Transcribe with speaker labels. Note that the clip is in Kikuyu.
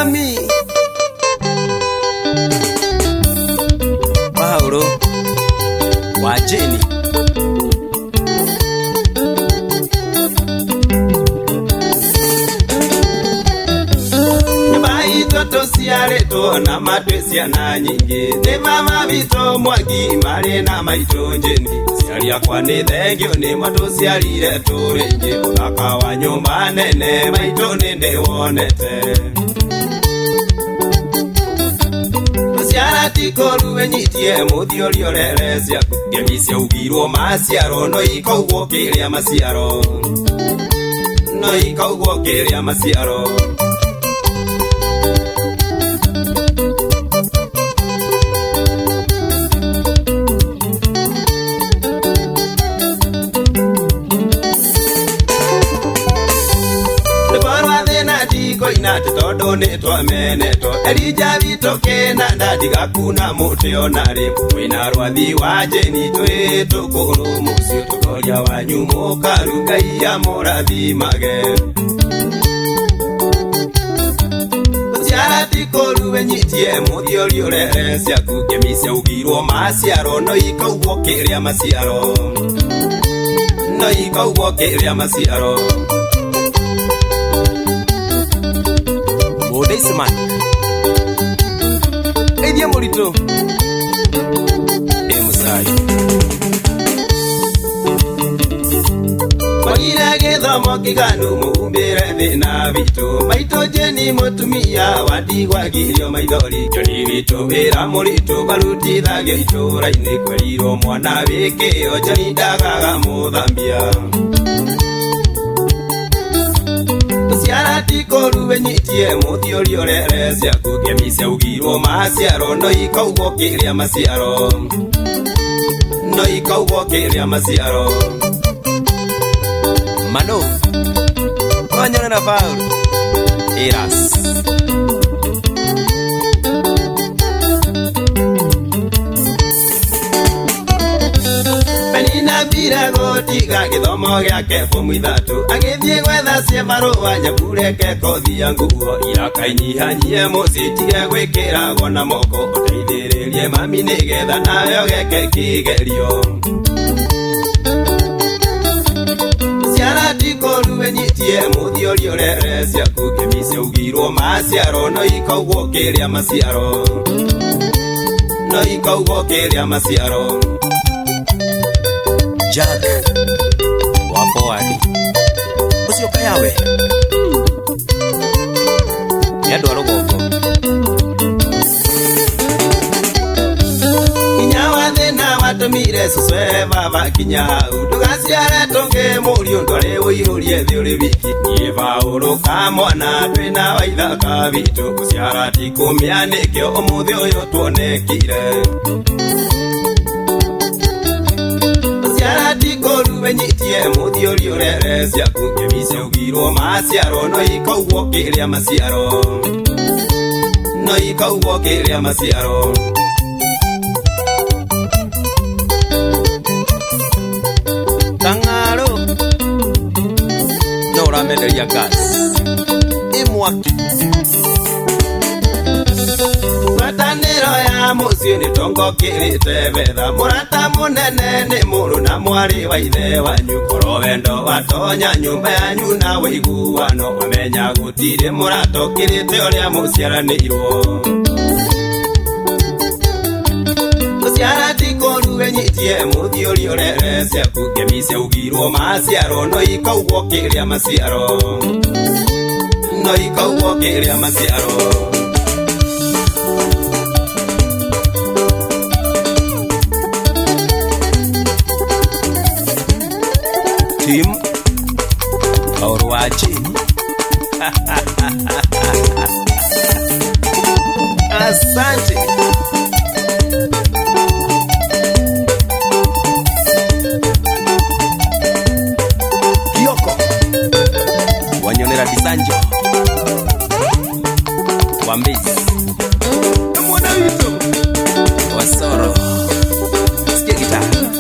Speaker 1: Mami Paulo wa Jeni. Nyũmba itũ tũciarĩtwo na matwĩ ciana nyingĩ, nĩ mama witũ Mwangi marĩ na maitũ Njeni. Aciari akwa nĩ thengio nĩ matũciarire tũrĩ aingĩ, ũthaka wa nyũmba nene maitũ nĩ ndĩwonete. Ciara ti kũru wĩnyitie mũthiori ũrere ciaku, ngemi ciaugirwo maciaro no ikaugwo kĩrĩa maciaro, no ikaugwo kĩrĩa maciaro. Ndikoina tondũ nĩ twamenetwo Elija witũ kĩna ndandigakuna mũtĩ ona rĩ, mwĩna rwathi wa Jeni twĩ tũkũrũ mũciĩ ũtongoria wanyu mũkaru Ngai amũrathimage. Ciara ti kũru wĩnyitie mũthiori ũrere ciaku, ngemi ciaugirwo maciaro no ikaugwo kĩrĩa maciaro, no ikaugwo kĩrĩa maciaro. Bodeisman Eithie mũritũ ĩ mũcai Mwagire gĩthomo kĩganu mũhumbĩre thĩna witũ, maitũ Jeni mũtumia wa ndigwagirio maithori, Joni witũ wĩra mũritũ barutithagio itũra-inĩ, kwerirwo mwana wĩ kĩo Joni ndagaga mũthambia. Ciara ti kũru wĩnyitie mũthiori ũrere ciaku, ngemi ciaugirwo maciaro no ikaugwo kĩrĩa maciaro, no ikaugwo kĩrĩa maciaro. Mano wanyona na Paulo Eras Penina birago tiga gĩthomo gĩake bomu ithatũ, agĩthiĩ gwetha ciĩbarũa nyambureke kothi ya nguo, irakainyihanyihe mũciĩ tige gwĩkĩragwo na moko, ũteithĩrĩrie mami nĩgetha nawe ũgeke kĩgerio. Ciara ti kũru wĩnyitie mũthiori ũrere ciaku, ngemi ciaugirwo maciaro no ikaugwo kĩrĩa maciaro, no ikaugwo kĩrĩa maciaro. Jack wa forward ũcio kayawe nĩ andũ a rũgongo. Hinya wa thĩna watũmire cũcwe baba kinya hau, ndũgaciare tũngĩ mũriũ ndwarĩ ũihũrie thĩ ũrĩ wiki, niĩ Paũlũ kamwana twĩna waithaka witũ, gũciara ti kũmĩa nĩkĩo ũmũthĩ ũyũ tuonekire. Ciara ti kũru wĩnyitie mũthiori ũrere ciaku, ngemi ciaugirwo maciaro no ikaugwo kĩrĩa maciaro, no ikaugwo kĩrĩa maciaro. Kang'aro no ũramenderia gas ĩ mwaki. Ngwatanĩro ya mũciĩ nĩ tongo kĩrĩte betha, mũrata mũnene nĩ mũrũ na mwarĩ wa ithe wanyu, korwo wendo watonya nyũmba yanyu na wĩiguano, wamenya gũtirĩ mũrata ũkĩrĩte ũrĩa mũciaranĩirwo. Ciara ti kũru wĩnyitie mũthiori ũrere ciaku, ngemi ciaugirwo maciaro no ikaugwo kĩrĩa maciaro, no ikaugwo kĩrĩa maciaro. Tim Paul wa Jeni. Asante. Kioko wanyonera Disanjo wa Mbezi mwana wito Wasoro. Sikia gitaa.